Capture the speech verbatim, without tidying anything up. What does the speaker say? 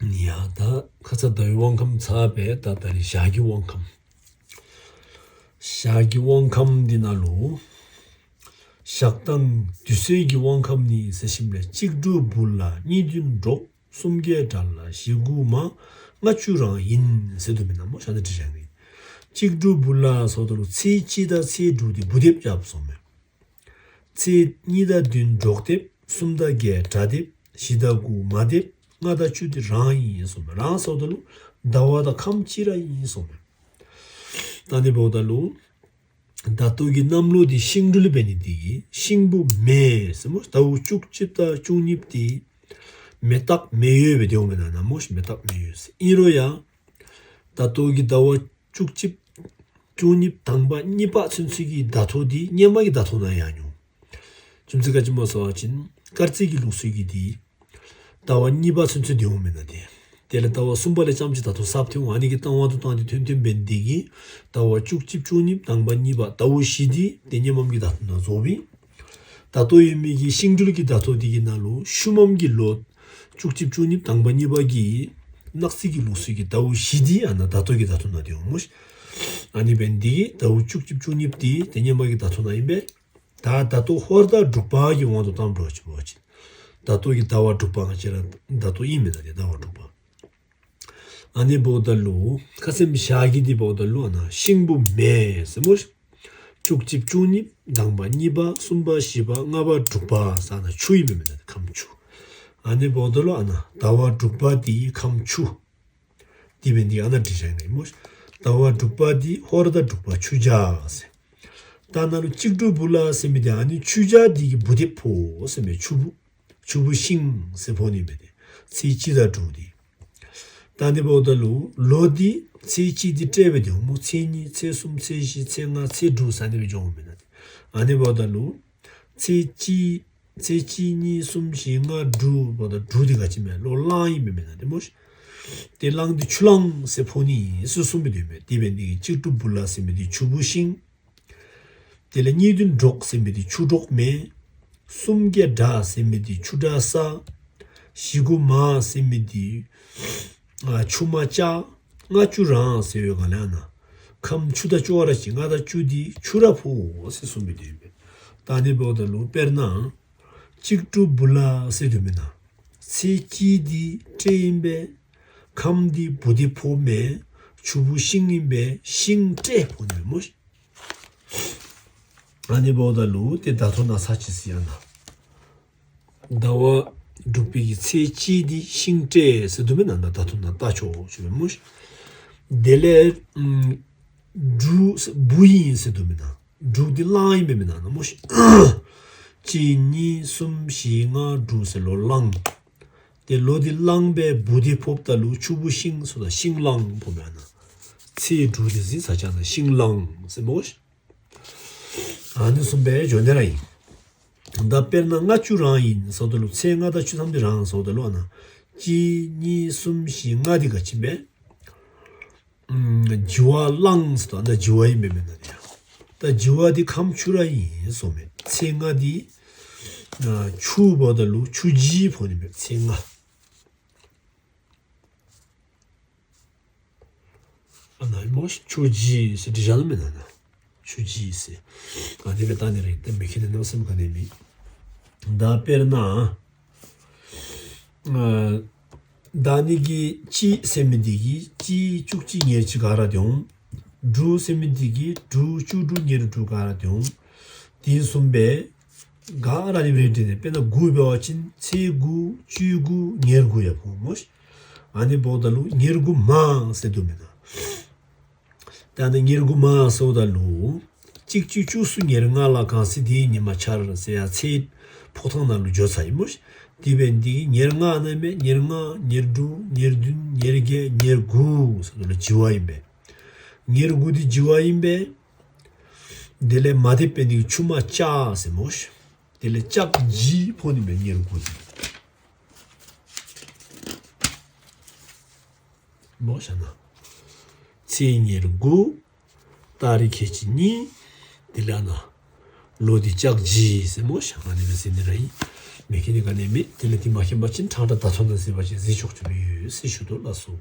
ཡ་ད་ཁ་ཚ་ཟླ་བའི་དབང་ཁམས་ཚར་བས། ད་ད་རེས་ཞག་གི་དབང་ཁམས། ཞག་གི་དབང་ཁམས་འདི་ནང་ལུ། ཞག་དང་དུས་ཚོད་ཀྱི་དབང་ཁམས་ནི་ཟེར་ཞིནམ་ལས་གཅིག་དྲུག་བུ་ལ། གཉིས་བདུན་འབྲོག་གསུམ་བརྒྱད་དགྲ་ལ། བཞི་དགུ་མ། ལྔ་བཅུ་རང་ཡིན་ཟེར་དུ་མེན་ན་མོ། ཤ་ད་དྲི་བཞག་ནི། གཅིག་དྲུག་བུ་ལ་ཟེརཝ་ད་ལུ་ཚེས་གཅིག་དང་ཚེས་དྲུག་དེ་བུ་སྡེབ་རྐྱབ་སོང་མས། ཚེས་གཉིས་དང་བདུན་འབྲོག་སྡེབ། གསུམ་དང་བརྒྱད་དགྲ་སྡེབ། བཞི་དང་དགུ་མ་སྡེབ། ལྔ་དང་བཅུ་དེ་རང་ཡིན་གསུངས་མས། རང་ཟེརཝ་ད་ལུ་ཟླ་བ་དང་ཁམས་གཅིག་ར་ཡིན་གསུངས་མས། ད་ནི་འབདཝ་ད་ལུ་ཟླ་གཏོགས་ཀྱི་གནམ་ལོ་དེ་ཤིང་སྦྲུལ་འབད་ནི་དེ་གིས་ཤིང་བུ་མེ་ཟེར་མོ། ཟླཝ་བཅུ་གཅིག་དང་བཅུ་གཉིས་དེ་མེ་སྟག་མེ་ཡོས་སྦེ་སྡོད་འོང་མེན་ན་མོ། མེ་སྟག་མེ་ཡོས་ཟེར། ཨིན་རུང་ཡང་ཟླ་གཏོགས་ཀྱི་ཟླ་བ་བཅུ་གཅིག་བཅུ་གཉིས་དང་པ་གཉིས་པ་ཚུན་ཚོད་ཀྱི་ཟླ་ཐོ་དེ་སྔོན་མ་གི་ཟླ་ཐོ་ནང་ཡང་ཡོད། རྒྱུ་མཚན་ག་ཅི་སྨོ་ཟེར་བ་ཅིན་སྐར་རྩིས་ཀྱི་ལུགས་སྲོལ་གྱི་དེ་ཟླ་བ་གཉིས་པ་ཚུན་ཚོད་སྡོད་འོང་མེན་ན་དེ། དེ་ལས་ཟླ་བ་གསུམ་པ་ལས་རྐྱངམ་གཅིག་ཟླ་ཐོ་གསརཔ་ཐོན་འོང་། ཨ་ནི་གི་བཏང་བ་དུ་བཏང་སྟེ་ཐོན་ཐོན་འབད་ནི་དེ་གིས་ཟླ་བ་བཅུ་གཅིག་བཅུ་གཉིས་དང་པ་གཉིས་པ་ཟླཝ་བཞི་དེ་དེ་སྔོན་མ་གི་ཟླ་ཐོ་ནང་རྫོགས་པས། ད་ལྟོ་ཡོད་མི་གི་ཤིང་སྦྲུལ་གྱི་ཟླ་ཐོ་དེ་གི་ནང་ལུ་ཤུལ་མམ་གྱི་ལོ་བཅུ་གཅིག་བཅུ་གཉིས་དང་པ་གཉིས་པ་གི་ནག་རྩིས་ཀྱི་ལུགས་སྲོལ་གྱི་ཟླཝ་བཞི་དེ་ཨ་ནཱ་ཟླ་གཏོགས་ཀྱི་ཟླ་ཐོ་ནང་སྡོད་འོང་མོ་ཤིག། ཨ་ནི་འབད་ནི་དེ་གིས་ཟླཝ་བཅུ་གཅིག་བཅུ་གཉིས་དེ་དེ་སྔོན་མ་གི་ཟླ་ཐོ་ནང་ཨིན་པས། ད་ཟླ་གཏོགས་ཧོར་ཟླ་འབྲུག་པ་གི་དབང་དུ་བཏང་འགྲོ་ཅི་འབད་བ་ཅིན་ཟླ་གཏོགས་ཀྱི་ཟླ་བ་འབྲུག་པ་ང་བཅས་ར་ཟླ་གཏོགས་ཨིན་མེན་ན་དེ་ཟླ་བ་འབྲུག་པ། ཨ་ནི་འབདཝ་ད་ལུ་ཁ་ཙ་ཞག་གི་དེ་འབདཝ་ད་ལུ་ཨ་ནཱ་ཤིང་བུ་མེ་ཟེར་མོ་ཤིག། བཅུ་གཅིག་བཅུ་གཉིས་དང་པ་གཉིས་པ་གསུམ་པ་བཞི་པ་ལྔ་པ་འབྲུག་པ་ཟེར་ཨ་ནཱ་ཆུ་ཨིན་མེན་ན་དེ་ཁམས་ཆུ། ཨ་ནི་འབདཝ་ད་ལུ་ཨ་ནཱ་ཟླ་བ་འབྲུག་པ་དེ་ཁམས་ཆུ། དེ་འབད་ནི་དེ་གིས་ཨ་ནཱ་བྲིས་བཞག་ནི་མོ་ཤིག། ཟླ་བ་འབྲུག་པ་དེ་ཧོར་ཟླ་འབྲུག་པ་ཆུ་བྱ་ཟེར། ད་ནཱ་ལུ་གཅིག་དྲུག་བུ་ལ་ཟེར་མི་དེ་ཨ་ནི་ཆུ་བྱ་དེ་གི་བུ་སྡེབ་ཕོག་ཟེར་མི་ཆུ་བུ། ཆུ་བུ་ཤིང་ཟེར་ཕོག་ནི་འབད་དེ། ཚེས་གཅིག་དང་དྲུག་དེ། ད་ནི་འབདཝ་ད་ལུ་ལོ་དེ་ཚེས་གཅིག་དེ་སྤྲད་སྦེ་སྡོད་འོང་མོ། ཚེས་གཉིས་ཚེས་གསུམ་ཚེས་བཞི་ཚེས་ལྔ་ཚེས་དྲུག་ཟེར་ཨ་ནི་སྦེ་འགྱོ་འོང་མེན་ན་དེ། ཨ་ནི་འབདཝ་ད་ལུ་ཚེས་གཅིག་ཚེས་གཅིག་གཉིས་གསུམ་བཞི་ལྔ་དྲུག་འབདཝ་ད་དྲུག་དེ་ག་ཅི་མས། ལོ་གླང་ཨིན་མས་མེན་ན་དེ་མོ་ཤིག། དེ་གླང་དེ་ཆུ་གླང་ཟེར་ཕོག་ནི་ཨིན་ཟེར་གསུངས་སྦེ་སྡོད་མས། དེ་འབད་ནི་དེ་གིས་གཅིག་དྲུག་བུ་ལ་ཟེར་མི་དེ་ཆུ་བུ་ཤིང་། དེ་ལས་གཉིས་བདུན་འབྲོག་ཟེར་མི་དེ་ཆུ་འབྲོག་མེ། གསུམ་བརྒྱད་དགྲ་ཟེར་མི་དེ་ཆུ་དགྲ་ས། བཞི་དགུ་མ་ཟེར་མི་དེ་ཨ་ཆུ་མ་ལྕགས། ལྔ་བཅུ་རང་ཟེར་བའི་སྒང་ལས་ཨ་ནཱ་ཁམས་ཆུ་དང་ཆུ་བ་ར་ཅིག། ལྔ་དང་བཅུ་དེ་ཆུ་ར་ཕོག་ཟེར་གསུངས་སྦེ་སྡོད་མས། ད་ནི་འབདཝ་ད་ལུ་དཔེར་ན་གཅིག་དྲུག་བུ་ལ་ཟེར་དོ་མེན་ན། ཚེས་གཅིག་དེ་སྤྲེལ་ཨིན་པས། ཁམས་དེ་བུ་སྡེབ་ཕོག་མས། ཆུ་བུ་ཤིང་ཨིན་པས། ཤིང་སྤྲེལ་ཕོག་ནི་མོ་ཤིག། ཨ་ནི་འབདཝ་ད་ལུ་དེ་ཟླ་ཐོ་ནང་ས་ཅིག་ཟེར་ཨ་ནཱ། ཟླ་བ་འབྲུག་པའི་གི་ཚེས་གཅིག་དེ་ཤིང་སྤྲེལ་ཟེར་དོ་མེན་ན། ད་ཟླ་ཐོ་ནང་ལྟ་ཆོག་ཅིག་མས་མོ་ཤིག། དེ་ལས་ཨམ་འབྲུག་བུ་ཨིན་ཟེར་དོ་མེན་ན། འབྲུག་དེ་གླང་ཨིན་པས་མེན་ན་མོ་ཤིག། གཅིག་གཉིས་གསུམ་བཞི་ལྔ་དྲུག་ཟེར་ལོ་གླང་། དེ་ལོ་དེ་གླང་པའི་བུ་དེ་ཕོགཔ་ད་ལུ་ཆུ་བུ་ཤིང་ཟེརཝ་ད་ཤིང་གླང་ཕོག་མས་ཨ་ནཱ། ཚེས་དྲུག་དེ་ཟེར་ས་ཅིག་ཨ་ནཱ་ཤིང་གླང་ཟེར་མོ་ཤིག། ཨ་ནི་བཟུམ་སྦེ་འགྱོ་ནི་ར་ཨིན། ད་དཔེར་ན་ལྔ་བཅུ་རང་ཡིན་ཟེརཝ་ད་ལུ་ཚེས་ལྔ་དང་བཅུ་ཐམ་དེ་རང་ཟེརཝ་ད་ལུ་ཨ་ནཱ་གཅིག་གཉིས་གསུམ་བཞི་ལྔ་དེ་ག་ཅི་མས། ཨམ་བྱི་བ་གླང་ཟེརཝ་ད་ཨ་ནཱ་བྱི་བ་ཨིན་པས་མེན་ན་དེ་ཡང་། ད་བྱི་བ་དེ་ཁམས་ཆུ་ར་ཨིན་གསུངས་མས། ཚེས་ལྔ་དེ་ཨ་ཆུ་འབདཝ་ད་ལུ་ཆུ་བྱི་ཕོག་ནི་མས་ཚེས་ལྔ། ཨ་ནཱ་མོ་ཤིག་ཆུ་བྱི་ཟེར་བྲིས་བཞག་ནི་མེན་ན་ནཱ། ཆུ་བྱི་ཟེར། ཨ་ནི་སྦེ་ལྟ་ནི་ར་ཨིན། ད་མི་མཁྱེན་ནི་གནམ་མེད་ས་མེད་ག་ནི་མེད། ད་དཔེར་ན་ཨ་ད་ནི་གི་གཅིག་ཟེར་མི་དེ་གིས་གཅིག་བཅུ་གཅིག་ཉེར་གཅིག་ག་ར་སྡོད་འོང་། དྲུག་ཟེར་མི་དེ་གིས་དྲུག་བཅུ་དྲུག་ཉེར་དྲུག་ག་ར་སྡོད་འོང་། དེ་བཟུམ་སྦེ་ག་ར་ནི་རེ་འབྲི་ནི། དཔེར་ན་དགུ་འབད་བ་ཅིན་ཚེས་དགུ་བཅུ་དགུ་ཉེར་དགུ་ཡ་ཕོག་མོ་ཤིག། ཨ་ནི་འབདཝ་ད་ལུ་ཉེར་དགུ་མ་ཟེར་དོ་མེན་ན། ད་ནི་ཉེར་དགུ་མ་ཟེརཝ་ད་ལུ་གཅིག་གཅིག་བཅུ་གསུམ་ཉེར་ལྔ་ལ་གང་ཚེ་དེའི་ཉི་མ་འཆར་ཟེར་ཡ་ཚེས་ཕོ་ཐང་ནང་ལུ་འགྱོ་ཚར་ཡི་མོ་ཤིག། དེ་འབད་ནི་དེ་གིས་ཉེར་ལྔ་ཨ་ནཱ་མས། ཉེར་ལྔ་ཉེར་དྲུག་ཉེར་བདུན་ཉེར་བརྒྱད་ཉེར་དགུ་ཟེརཝ་ད་ལུ་བྱི་བ་ཨིན་པས། ཉེར་དགུ་དེ་བྱི་བ་ཨིན་པས། དེ་ལས་མ་སྡེབ་འབད་ནི་དེ་གིས་ཆུ་མ་ལྕགས་ཟེར་མོ་ཤིག། དེ་ལས་ལྕགས་བྱི་ཕོག་ནི་མས་ཉེར་དགུ་དེ། མོ་ཤིག་ཨ་ནཱ། ཚེས་ཉེར་དགུ། ཏ་རིག་ཁལ་གཅིག་གཉིས། དེ་ལས་ཨ་ནཱ་ལོ་དེ་ལྕགས་བྱི་ཟེར་མོ་ཤིག། ཨ་ནི་སྦེ་ཟེར་ནི་ར་ཨིན། མེད་མཁན་ནི་ག་ནས་མེད། དེ་ལས་དེ་མ་མཁྱེན་པ་ཅིན་ཕྲང་སྒྲ་ད་ཚོ་ན་ཟེར་བ་ཅིན་གཟིགས་ཆོག་རྒྱུ་མེད་ཟེར་ཞུ་དོ་ལགས་སོ།